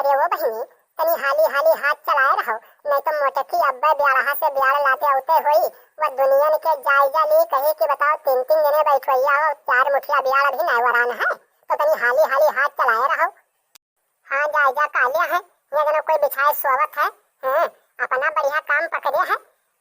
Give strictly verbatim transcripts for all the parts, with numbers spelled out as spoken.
अरे वो बहिनी, तनी हाली हाली हाथ चलाए रहो, नहीं तो मोटकी अब्बे ब्यालहा से ब्याल लाते अउते होई, वो दुनियन के जायजा ली, कही कि बताओ, तीन तीन जने बैठवैया हो, चार मुठिया ब्याल अभी नाय वरान है, तो तनी हाली हाली हाथ चलाए रहो। हाँ, जायजा काले है, ये जनो कोई बिछाए सोवत है, हैं, अपना बढ़िया काम पकड़े है।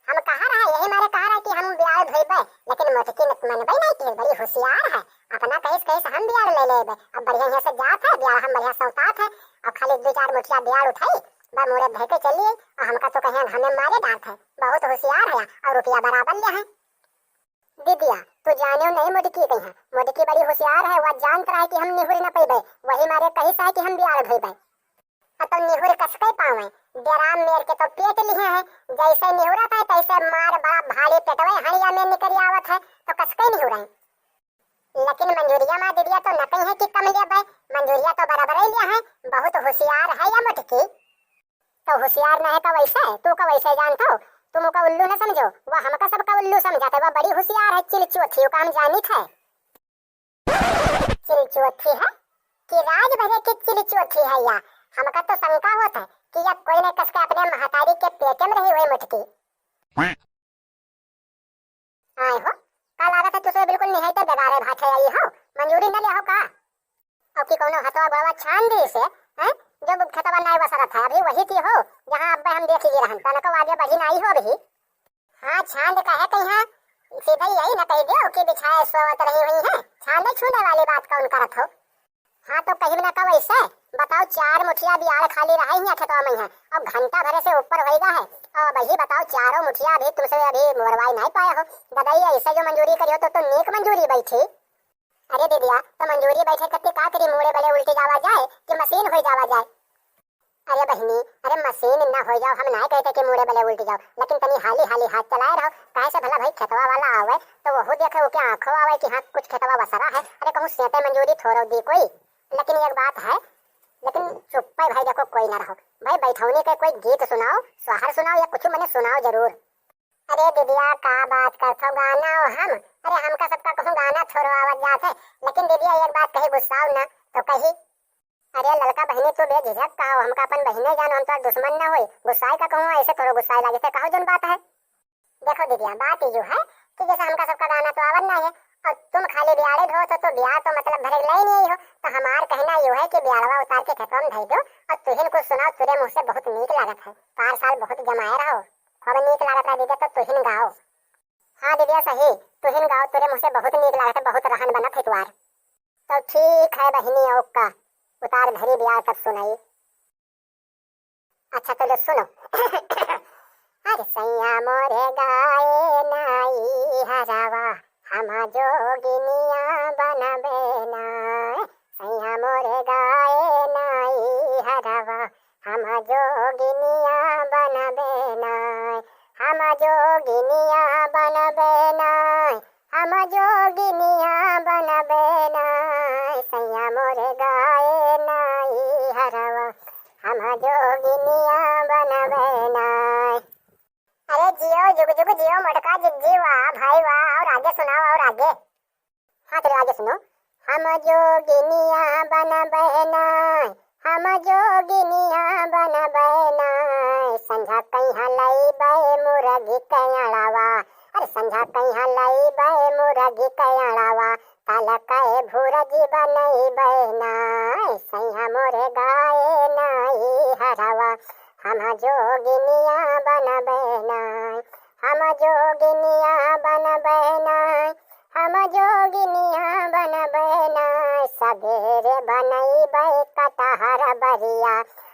हम कहा रहा, यही मारे कहा रहा कि हम ब्याल धोइबे, लेकिन मोटकी न-, मनबे नहीं की, बड़ी होशियार है। अपना कहिस, कहिस हम ब्याल ले लेबे। अब बढ़िया यहाँ से जात है, ब्याल हम बढ़िया सौतात है, और खाली दो चार मुठिया ब्याल उठाई, बा मुड़े धर के चली, और हमका तो कहीं घामे मारे डांट है। बहुत होशियार है, और रुपया बराबर ले है। दीदिया, तू जानेउ नहीं मोटकी कहिया, मोटकी बड़ी होशियार है, वह जानत रहे कि हम निहुर न पइबे, वही मारे कहिस है कि हम ब्याल धोइबे। अब तो निहुर कसके पावे, डेराम मेर के तो पेट लिहे है, जैसे निहुरत है तैसे मार बड़ा भारी पेटवे हड़िया में निकल आवत है, तो कसके निहुरे। लेकिन मंजूरिया माँ दीदिया तो न कही है कि कम लेबे, मंजूरिया तो बराबर ही लिया है, बहुत होशियार है या मोटकी। तो होशियार ना है का वैसे, तू का वैसे जानत हो, तुम ओका उल्लू न समझो, वह हमका सबका उल्लू समझत है, वह बड़ी होशियार है, चिलचोथी, ओका हम जानित है। चिलचोथी है कि राज भरे की चिलचोथी है या? हमका तो शंका होत है कि या कोई न कसके अपने महतारी के पेटे में रही हुई मोटकी। आए हो, का लागत है तुसे बिल्कुल निहायते बेगारे भाठे आई हो, मंजूरी न ले हो का? और कि कोनो हथवा गोड़वा छान दी से, हैं? जब खेतवा नाय वसरत है, अभी वही थी हो, जहाँ अब्बे हम देख लिए रहन, तनको आगे बढ़ी नाई हो अभी। हाँ, छांद का है कहीं, हाँ? सीधे यही न कह दियो कि बिछाए सोवत रही हुई है, छांदे छूंदे वाली बात कौन करत हो? हाँ, तो कहीं ना का वैसे, बताओ, चार मुठिया बियाड़ खाली रहे ही खेतवा में है, और घंटा भरे से ऊपर होइगा है, और वही बताओ, चारों मुठिया अभी तुमसे अभी मोरवाई नहीं पाए हो। गदई ऐसे जो मंजूरी करियो तो, तो नीक मंजूरी बैठी। अरे दीदिया, तो मंजूरी बैठे खातिर का करी, मुड़े बले उल्टी जावा जाए कि मशीन हो जावा जाए? अरे बहिनी, अरे मशीन ना हो जाओ, हम ना कहते कि मुड़े बले उल्टी जाओ, लेकिन तनी हाली हाली हाथ चलाए रहो, काहे से भला भाई खेतवा वाला आवे तो वहू देखे, ओके आंखों आवे कि हाँ कुछ खेतवा वसरा है। अरे कहूँ सेते मंजूरी थोड़ो दी कोई, लेकिन एक बात है, लेकिन चुप्पे भाई देखो कोई ना रहो, भाई बैठौनी के कोई गीत सुनाओ, सोहर सुनाओ या कुछ मने सुनाओ जरूर। अरे दीदिया, का बात करत हो गाना हो हम? अरे हमका सबका कहूँ गाना थोड़ो आवत जात है, लेकिन दीदिया एक बात कही, गुस्साओ ना तो कही। अरे ललका बहिनी, तू बेझिझक कहो, हमका अपन बहिने जानो, हम तोर दुश्मन ना होई। गुस्साए का कहूँ, ऐसे थोड़ो गुस्साए लागे थे, कहो जोन बात है। देखो दीदिया, बात ये है कि जैसे हमका सबका गाना तो आवत ना है, और तुम खाली बियाड़े धो तो बियाड़ तो मतलब भरे लाई नहीं हो, तो हमार कहना यो है कि बियाड़वा उतार के खेतवा में धई दो, और तुहिन कुछ सुनाओ, तुरे मुँह से बहुत नीक लागत है, पार साल बहुत जमाए रहो। खूब नीक लागत रहा दीदी, तो तुहिन गाओ। हाँ दीदिया सही, तुहिन गाओ, तुरे मुँह से बहुत नीक लागत है, बहुत रहन बनत है तुआर। तो ठीक है बहिनी, ओका उतार धरी बियाड़ तब सुनाई। अच्छा तो लो सुनो। अरे सैया मोरे गाए नाई हरावा, हम जोगिनिया बनबे ना। सैया मोरे गाए नाई हरावा, हम जोगिनिया बनबे ना, हम जोगिनिया बनबे ना, हम जोगिनिया बनबे ना, सैया मोरे गाए नाई हरावा, हम जोगिनिया बनबे ना। अरे जियो जुग जुग जियो मोटका जिज्जी, वाह भाई वाह, और आगे सुनाओ, और आगे। हाँ, चलो आगे सुनो। हम जोगिनिया बनबै नाय, हम जोगिनिया बनबै नाय, संझा कइहाँ लइबै मुरगी के अड़ावा। अरे संझा कइहाँ लइबै मुरगी के अड़ावा, तलकै भुरजी बनइबै नाय, सैया मोरे गाए नाई हरावा। हम जोगिनिया बनबै नाय, हम जोगिनिया बनबै नाय, हम जोगिनिया बनबै नाय, सबेरे बनइबै कटहर बरिया,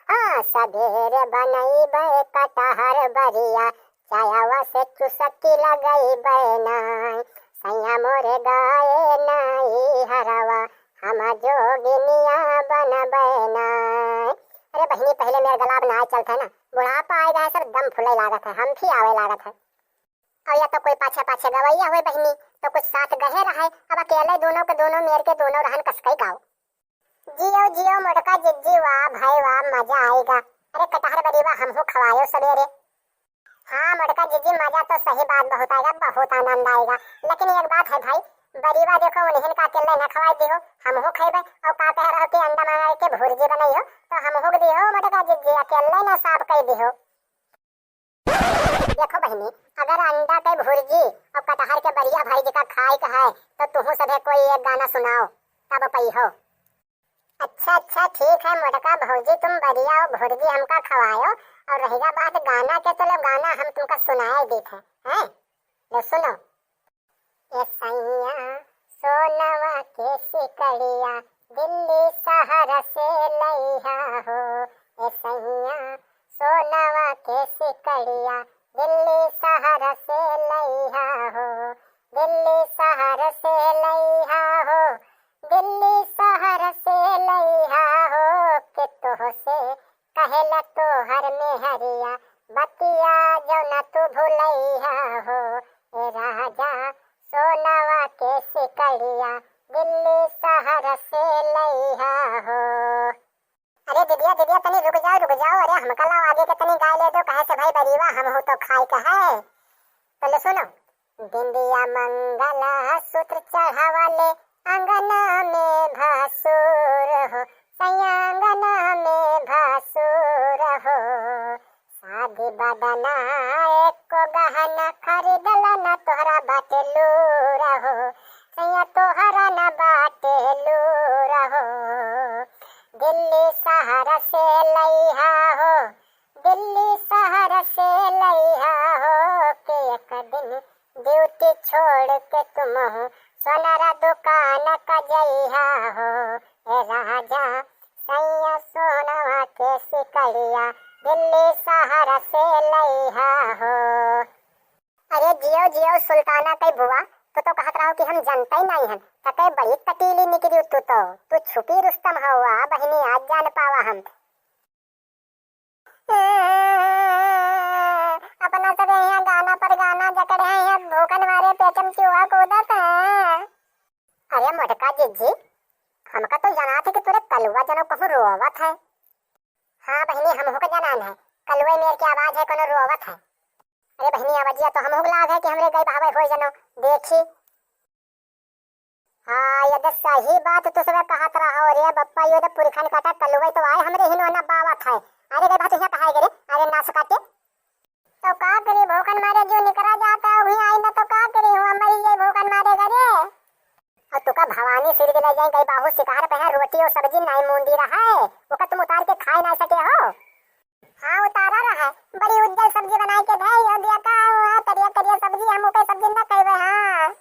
हाँ, सबेरे बनइबै कटहर बरिया, चायवा से चुसकी लगइबै नाय, सैया मोरे गाए नाई हरावा, हम जोगिनिया बनबै नाय। अरे बहिनी, पहिले मेर गलाब नाय चलत है ना, बुढ़ापा आए जाए, सब दम फुले लागत है, हम भी आवे लागत है। और या तो कोई पाछे पाछे गवैया हुए बहिनी, तो कुछ साथ गहे रहे। अब अकेले दोनों के दोनों मेर के दोनों रहन कसकई गाओ। जियो जियो मोटका जिज्जी, वाह भाई वाह, मजा आएगा। अरे कटहर बरीवा हमहू खवायो सबेरे। हाँ मोटका जिज्जी, मजा तो सही बात बहुत आएगा, बहुत आनंद आएगा। लेकिन एक बात है भाई, बरीवा देखो उन्हें का अकेले न खवाई दियो, हमहू खइबे। और का कह रहो कि अंडा मंगा के भुर्जी बनइयो, तो हमहू के दियो। चल्ले ना साफ कइ दिहो। देखो बहिनी, अगर अंडा के भुर्जी अउर कटहर के बरिया भाई जी का खाए के है, तो तुहू सभे कोई एक गाना सुनाओ, तब पइहो। अच्छा, अच्छा, ठीक है मोटका भौजी, तुम बरिया अउर भुर्जी हमका खवायो, अउर रहेगा बात गाना के, चलो गाना हम तुमका सुनाए देत है, हैं? लो सुनो। ए सैया, सोनवा के सिकड़िया दिल्ली शहर से लइहा हो। ए सैया, सोनवा के सिकड़िया दिल्ली शहर से लइहा हो। दिल्ली शहर से लइहा हो। दिल्ली शहर से लइहा हो। के तोह से कहेला तोहर मेहरिया, बतिया जौना तू भुलइहा हो। ए राजा, सोनवा के सिकड़िया दिल्ली शहर से लइहा हो। अरे दिदिया, दिदिया, तनी रुक जाओ, रुक जाओ। अरे हमका लाओ आगे के तनी गाय ले दो, कहे से भाई बरीवा हमहू तो खाए के है। तो ले सुनो। बिंदिया मंगला सूत्र चढ़ावले, अंगना में भसुर हो, सैया अंगना में भसुर हो। शादी बदना एको गहना खरीदला ना तोहरा बाटे लूर हो, सैया तोहरा ना बाटे लूर हो। दिल्ली शहर से लइहा हो, दिल्ली शहर से लइहा हो। के एक दिन ड्यूटी छोड़ के तुमहू सोनारा दुकान का जइहा हो। ए राजा, सैया सोनवा के सिकड़िया दिल्ली शहर से लइहा हो। अरे जियो जियो सुल्ताना के बुआ, तू तो कहत रहो कि हम जनते नहीं हन, तके बड़ी कटीली निकली तू तो। तू छुपी रुस्तम हवा बहिनी, आज जान पावा हम। अपना सब यहाँ गाना पर गाना जकड़े हैं, यहाँ भूखन मारे पेट में चूहा कूदत है। अरे मोटका जिज्जी, हमका तो जनात है कि तोरे कलुआ जनो कहूँ रोवत है। हाँ बहिनी, हमहू के जनान है, कलुए मेर के आवाज है, कोनो रोवत है। अरे बहिनी, आवाजिया तो हमहू के लाग है कि हमरे गई बहवे होई जनो, देखी। हाँ, ये तो सही बात तू सब कहत रहो रे बप्पा, ये तो पुरखन काटा कलुए तो आए हमरे हिनोना बावत है। अरे गई बात यहाँ कहाँ गे रे? अरे नास काटे। तो का करी, भूखन मारे जो निकरा जाता है, वही आई ना तो का करी, हुआ मरी जाई भूखन मारे गरे। और तुका भवानी सूरज ले जाए गई बाहू शिकार पे है, रोटी और सब्जी नाई मूंदी रहा है, ओका तुम उतार के खाए ना सके हो। हाँ, उतारा रहा है, बड़ी उज्जल सब्जी बनाई के धई हो दिया का हुआ, करिया करिया सब्जी, हम ओके सब्जी ना कहबे, हाँ।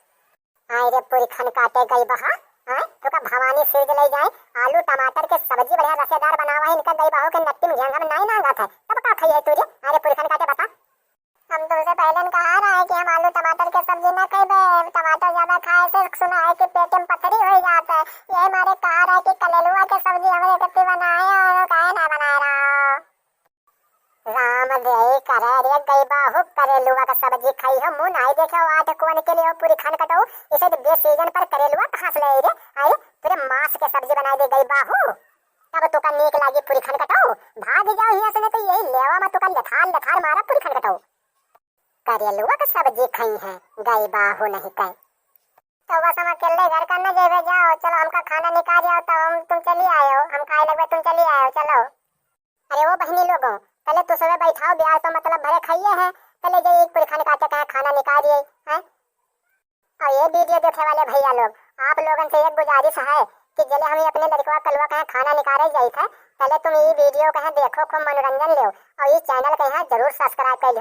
आए रे पुरखन काटे गई बहा, आए, तुका भवानी सूरज ले जाए, आलू टमाटर के सब्जी बढ़िया रसेदार बनावा है, इनका गई बाहू के नट्टी में घेंगा में नाई नांगत है, तब का खाई है तू रे? अरे पुरखन काटे बता। हम तुमसे पहले न कहा रहा है कि हम आलू टमाटर के सब्जी न खइबे। टमाटर ज्यादा खाए से सुना है कि पेट में पथरी हो जाता है। यही मारे कहा रहा है कि कलेलुआ के सब्जी हमरे कत्ती बनाए और काहे ना बनाए रहा हो। राम रे करे रे गई बाहू, करेलुआ के सब्जी खाई हो, मुँह नाई देखे हो आठ कुअन के लिए हो पुरखन कटऊ। इसे तो बेसीजन पर करेलुआ कहाँ से ले आई रे? अरे तेरे मांस के सब्जी बनाई दे गई बाहू। तब तोका नीक लागी पुरखन कटऊ। भाग जाओ हियाँ से, नहीं तो यही लेवा में तोका लथार लथार मारा पुरखन कटऊ। करेलुआ के सब्जी खई है, गई बाहू नहीं कई। तो बस हम अकेले घर का न जेबे, जाओ, चलो हमका खाना निकाल जाओ, तब हम तुम चली आयो, हम खाए लगबे तुम चली आयो, चलो। अरे वो बहिनी लोगों, पहले तू सबे बैठाओ, ब्याह तो मतलब भरे खाइए है, पहले जाइए एक पुरखन काटे कहे खाना निकाल दिए, हैं? और ये वीडियो देखे वाले भैया लोग, आप लोगन से एक गुजारिश है कि जले हम ये अपने लड़कवा कलवा कहे खाना निकाले जाइत है, पहले तुम ये वीडियो कहे देखो, खूब मनोरंजन लो और ये चैनल कहे जरूर सब्सक्राइब कर लो।